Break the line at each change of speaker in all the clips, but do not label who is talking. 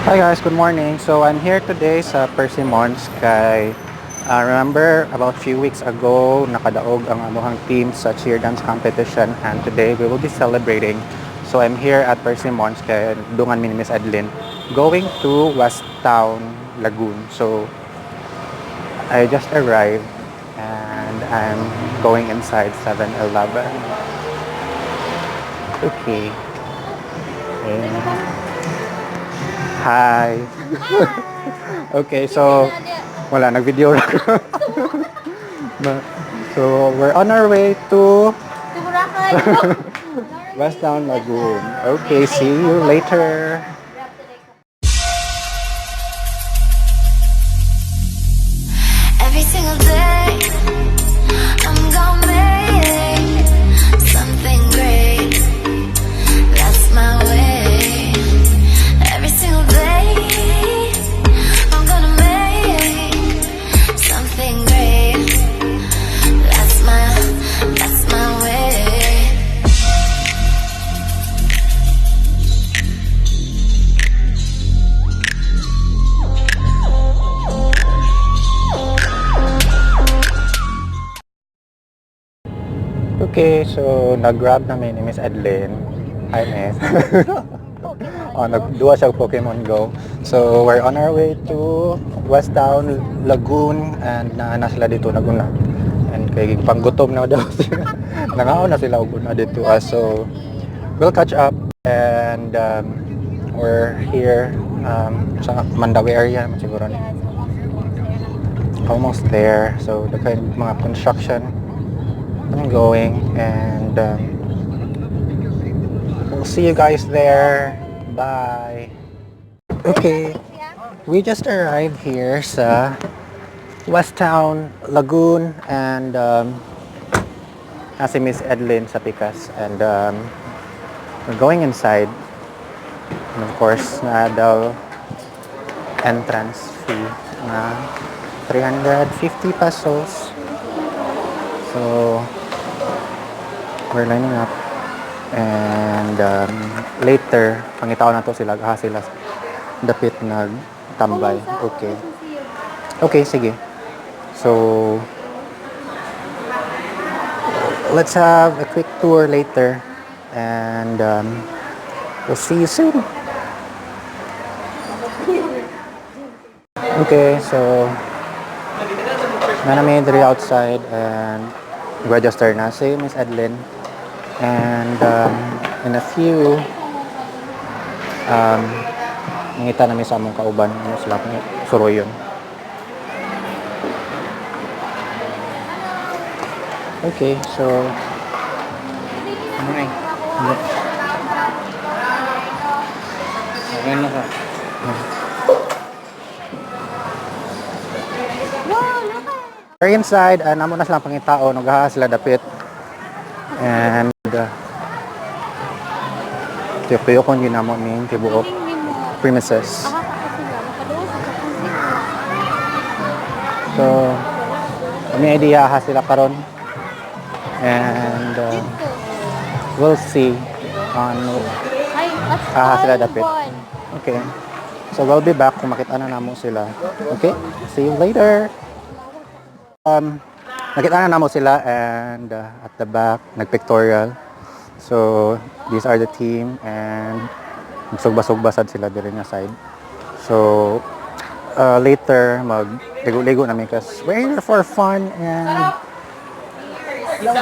Hi guys, good morning. So I'm here today sa Persimmons kay remember about few weeks ago nakadaog ang amuhang team sa cheer dance competition and today we will be celebrating. So I'm here at Persimmons kay dungan mi ni Miss Adeline going to West Town Lagoon. So I just arrived and I'm going inside 7-Eleven. Okay. And hi. Okay, so wala, nag-video ra ko. So we're on our way to
Boracay.
West Town Lagoon. Okay, see you later.
Every single day, I'm gonna make something great. That's my way. Every single day, I'm gonna make something great. That's my way.
Okay, so nag-grab namin ni Miss Adeline. Hi, Miss. Oh, nagduwa siya og Pokemon Go. So, we're on our way to West Town Lagoon and naa na sila dito naguna. And kay panggutom na daw sila. Nangaon na sila og una dito. Ah, so, we'll catch up and we're here sa Mandaue area naman siguro ni. Almost there. So, daghan mga construction ongoing and we'll see you guys there. Bye. Okay, we just arrived here sa West Town Lagoon and nasa Miss Edlin sa pikas and we're going inside and of course na daw entrance fee na 350 pesos. So we're lining up and later pangitaon nato sila, ha, sila dapit nagtambay. Okay. Okay, sige. So let's have a quick tour later and we'll see you soon. Okay, so na namin diri outside and register na si Miss Adeline and in a few nangita namin sa among kauban ano sila kung suroyon. Okay, so
Ano eh? Okay na ka.
We're inside and amo na silang pangitao, nagaha sila dapit. And tuyok-tuyokon yun namo ning tibuok premises. So, may idea ha sila karon. And we'll see on
Ay,
Ah, sila dapit. Okay. So we'll be back kung makita na namo sila. Okay? See you later. Nakita na namo sila and at the back nagpictorial. So these are the team and nagsugba-sugba sad sila diri nga side. So later mag ligo-ligo namin kasi we're here for fun and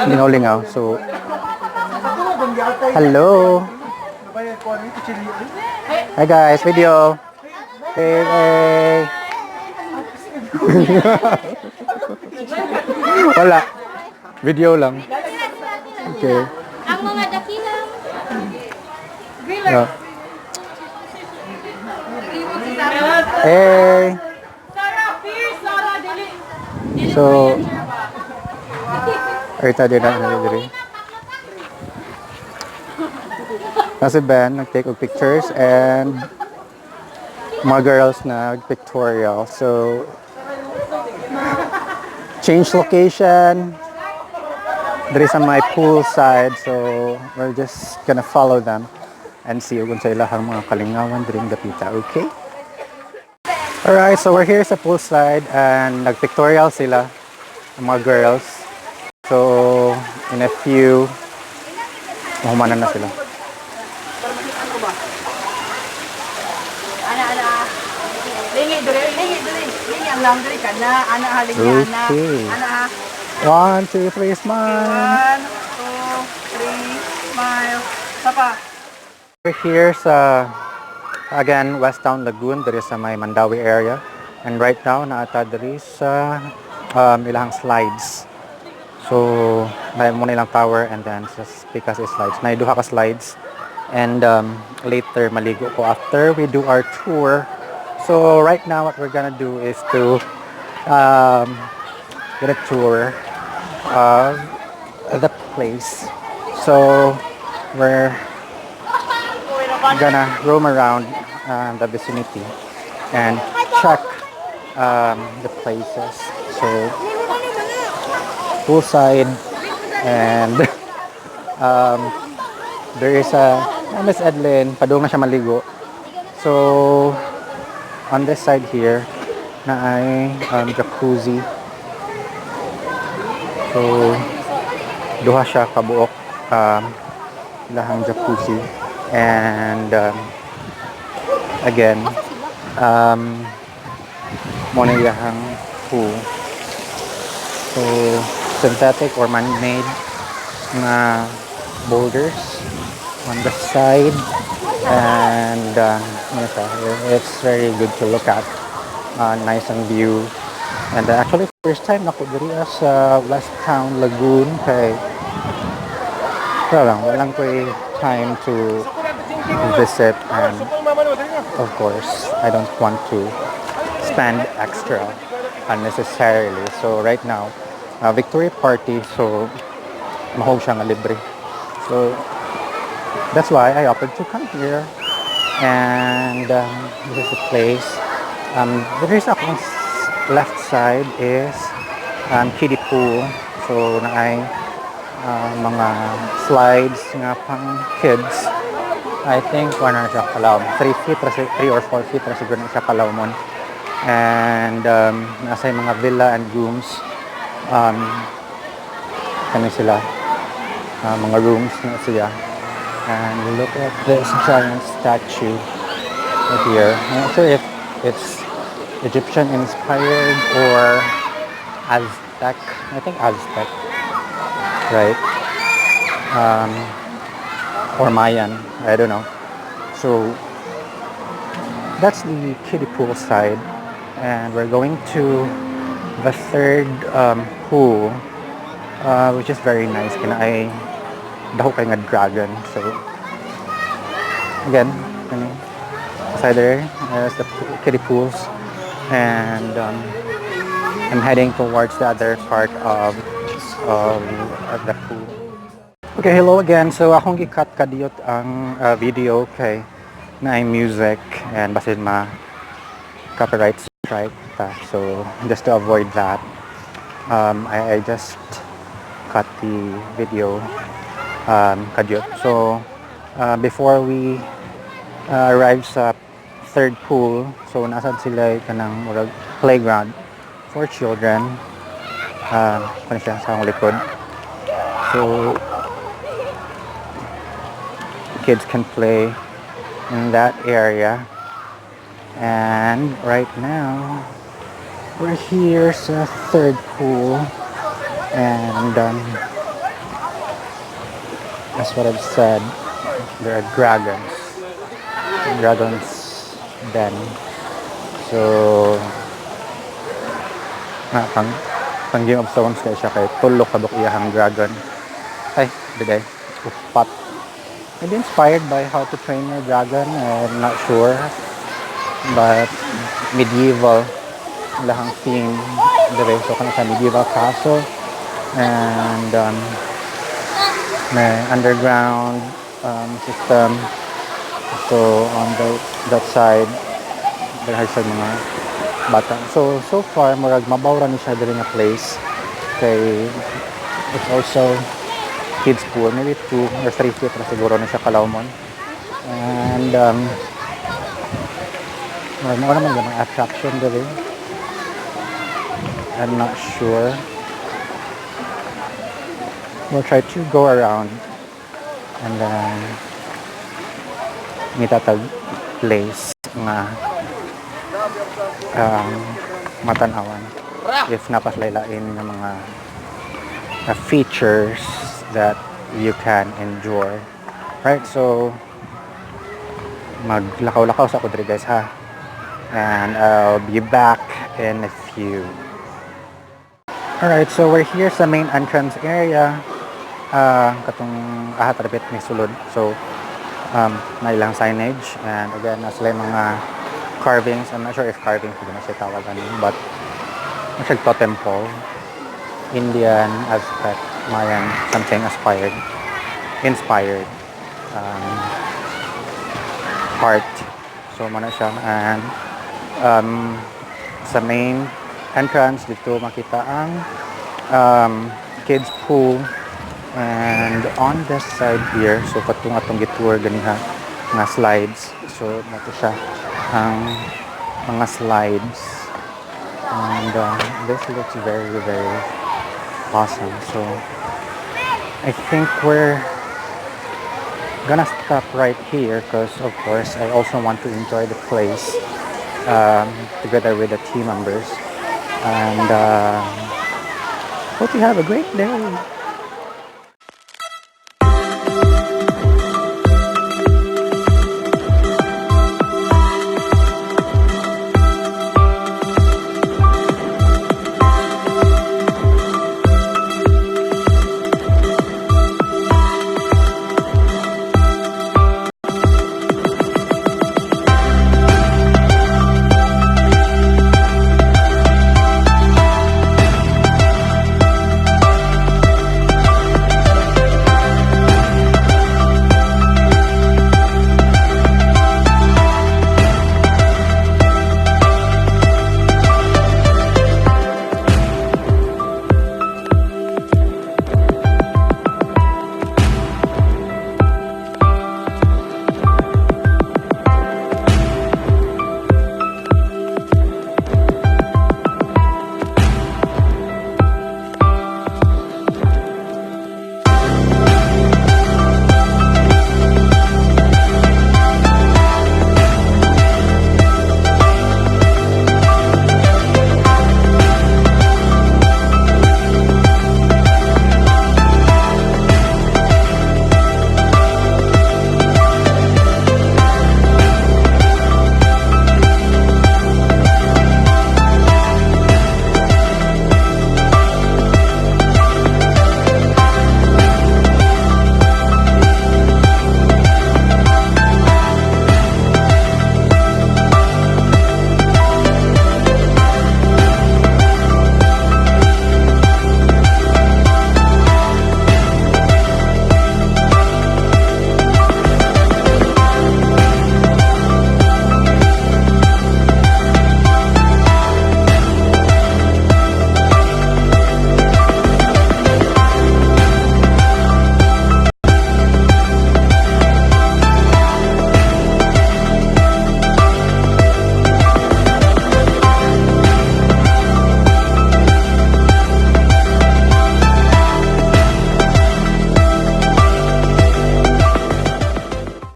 lingaw-lingaw. So hello. Hi guys, video. Hey, hey. Wala. Video lang. Okay.
Ang mga dakilang
Yeah. Hey.
Sarah, fierce, Sarah, dili.
So, Erta din na diri. Kasi Ben, nag-take og pictures and mga girls nag-pictorial. So, change location. Diri sa my pool side. So, we're just gonna follow them and see kung sa ilahang mga kalingawan diri dapita. Okay? Alright, so we're here sa poolside and nagpictorial sila, ang mga girls. So, in a few, mahumanan na sila.
Ana, ana. Lingi, dali, lingi, dali. Lingi ang lang dali ka na. Ana, ha, lingi, ana.
Okay.
Ana, ha.
One, two, three, smile!
One, two, three, smile. Sapa.
We're here sa, again, West Town Lagoon, diri sa may Mandaue area. And right now, naa ta diri sa ilang slides. So, may muna ilang tower and then sa pikas is slides. May duha ka slides. And later, maligo ko after we do our tour. So, right now, what we're gonna do is to get a tour of the place. So, we're gonna roam around the vicinity and check the places. So, poolside and there is a Miss Edlin, padung na siya maligo. So, on this side here, naay jacuzzi. So, duha siya kabuok ilahang jacuzzi. And again, mo na iyahang pool. So, synthetic or man-made nga boulders on the side. And ano siya, it's very good to look at. Nice ang view. And actually, first time nako diri sa West Town Lagoon kay wala lang, walang ko'y time to visit and of course, I don't want to spend extra unnecessarily. So right now, victory party, so mahog siya nga libre. So that's why I opted to come here. And this is the place. There is akong left side is kiddie pool. So naay mga slides nga pang kids. I think one na siya kalaw. 3 feet, 3 or 4 feet ra siguro na siya kalawmon. And nasa yung mga villa and rooms. Kani sila. Mga rooms na siya. And look at this giant statue right here. I'm not sure if it's Egyptian inspired or Aztec. I think Aztec, right? Or Mayan. I don't know. So that's the kiddie pool side, and we're going to the third pool, which is very nice. Kay naay dako kay nga dragon. So again, ano, aside there is the kiddie pools, and I'm heading towards the other part of the pool. Okay, hello again. So akong gi-cut kadiyot ang video kay naay music and basin ma copyright strike ta. So just to avoid that, I just cut the video kadiyot. So before we arrive sa third pool, so naa sad sila kanang murag playground for children. Ano siya sa akong likod. So kids can play in that area. And right now, we're here sa third pool. And that's what I've said. There are dragons. Dragons den. So, na, pang Game of Thrones kay siya kay tulo ka iyahang dragon. Ay, biday. Upat. Maybe inspired by How to Train Your Dragon. I'm not sure. But medieval ilahang theme dire. So kana sa medieval castle and may underground system. So on the that side there sa mga bata. So so far murag mabaw ra ni siya diri nga place kay it's also kids pool, maybe 2 or 3 feet ra siguro na siya kalawmon. And Murag mao naman yung mga attraction diri. I'm not sure. We'll try to go around and then mangita tag place nga matanawan if naa pa sila'y lain nga mga features that you can enjoy. Right, so maglakaw-lakaw sa ko diri, guys, ha. And I'll be back in a few. Alright, so we're here sa main entrance area. Katong aha tarapit may sulod. So may ilang signage and again naa sila yung mga carvings. I'm not sure if carvings hindi na siya tawag ano, but siya totem pole. Indian, Aztec, Mayan, something inspired art. So mao na siya and sa main entrance dito makita ang kids pool and on this side here, so katong atong gitour ganiha nga slides, so mao to siya ang mga slides and this looks very, very awesome. So I think we're gonna stop right here because of course I also want to enjoy the place together with the team members and hope you have a great day.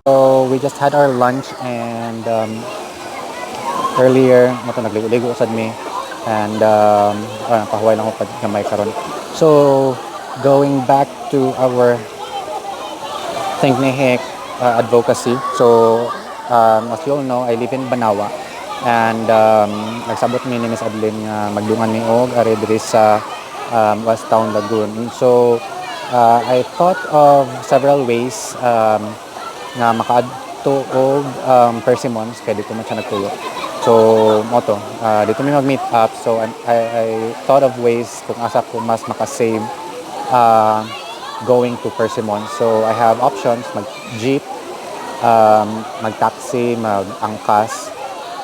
So we just had our lunch and earlier mao to nagligo-ligo sad mi and pahuway lang ko gamay karon. So going back to our Think ni Hek advocacy. So as you all know, I live in Banawa and nagsabot mi ni Miss Adeline nga magdungan mi og ari diri sa West Town Lagoon. So I thought of several ways nga makaadto og Persimmons kay dito man siya nagtuyo. So mao to, dito mi mag-meet up. So I thought of ways kung asa ko mas makasave going to Persimmon. So I have options: mag-jeep, mag-taxi, mag-angkas,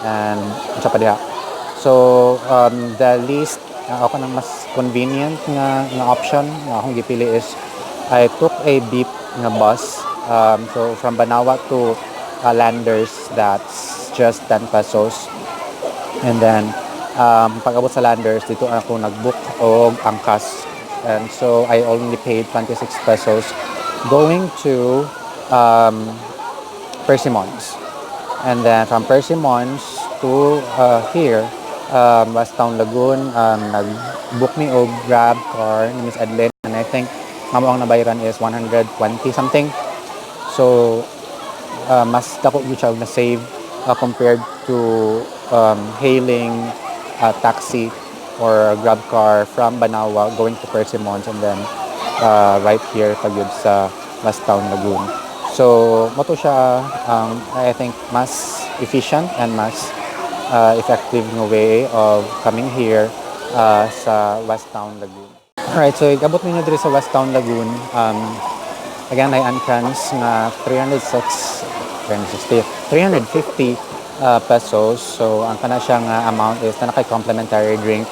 and unsa pa diha. So the least ako nang mas convenient nga option nga akong gipili is I took a beep nga bus. So from Banawa to Landers, that's just 10 pesos. And then, pag-abot sa Landers, didto ako nag-book og angkas. And so, I only paid 26 pesos going to Persimmons. And then from Persimmons to here, West Town Lagoon, nag-book mi og Grab car ni Miss Adeline. And I think mao ang nabayaran is 120 something. So, mas dako gyud siya na save compared to hailing a taxi or a Grab car from Banawa going to Persimmons and then right here pa gyud sa West Town Lagoon. So, mao to siya ang I think mas efficient and mas effective nga way of coming here sa West Town Lagoon. Alright, so igabot ninyo diri sa West Town Lagoon. Again, ay entrance nga 306, 360, 350 pesos. So, ang kana siya nga amount is na kay complimentary drink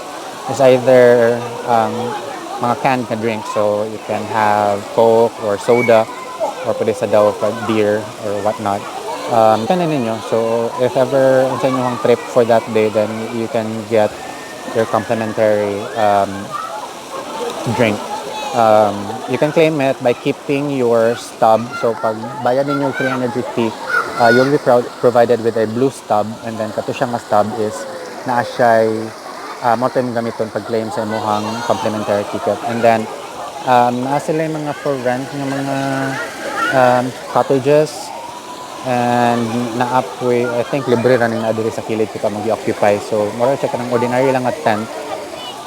is either mga canned na drink. So, you can have Coke or soda or pwede sa daw pa beer or whatnot. Kanin ninyo. So, if ever sa inyong trip for that day, then you can get your complimentary drink. You can claim it by keeping your stub. So, pag bayad ninyo 350, you'll be provided with a blue stub, and then kato siya nga stub is naa siya'y mao to imong gamiton pag-claim sa imong complimentary ticket. And then, naa sila yung mga for rent nga mga cottages and naa poy, I think libre ra ning naa diri sa kilid kita mag-occupy. So, mura siya kanang ordinary lang nga tent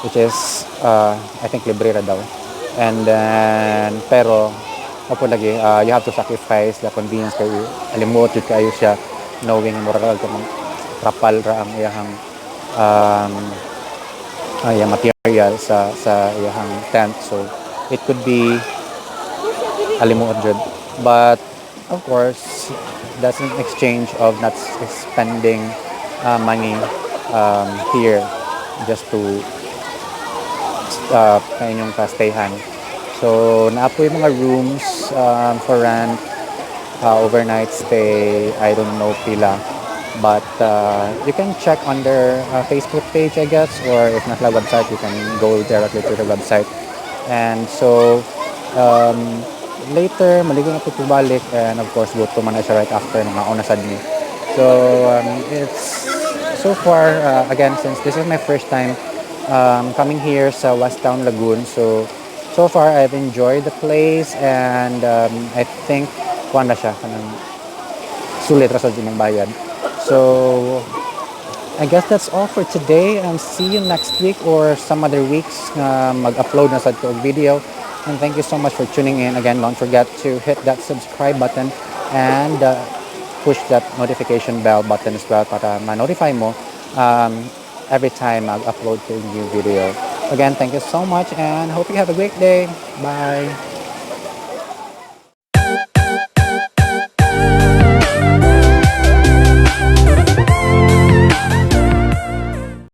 which is I think libre ra daw. And then pero opo lagi, you have to sacrifice the convenience kay alimuot jud kaayo siya knowing mura ra kang trapal ra ang iyahang ay material sa iyahang tent. So it could be alimuot jud. But of course, that's in exchange of not spending money here just to inyong ka-stayhan. So, naa poy mga rooms for rent, overnight stay, I don't know pila. But you can check on their Facebook page, I guess, or if not la website, you can go directly to the website. And so, later, maligo na ko balik and of course, gutom man na siya right after mga una sad mi. So, it's so far, again, since this is my first time coming here sa West Town Lagoon, so far I've enjoyed the place and I think kuan na siya, kanang sulit ra sa imong bayad. So, I guess that's all for today and see you next week or some other weeks nga mag-upload na sad ko og video. And thank you so much for tuning in. Again, don't forget to hit that subscribe button and push that notification bell button as well para ma-notify mo every time mag-upload ko new video. Again, thank you so much and hope you have a great day. Bye!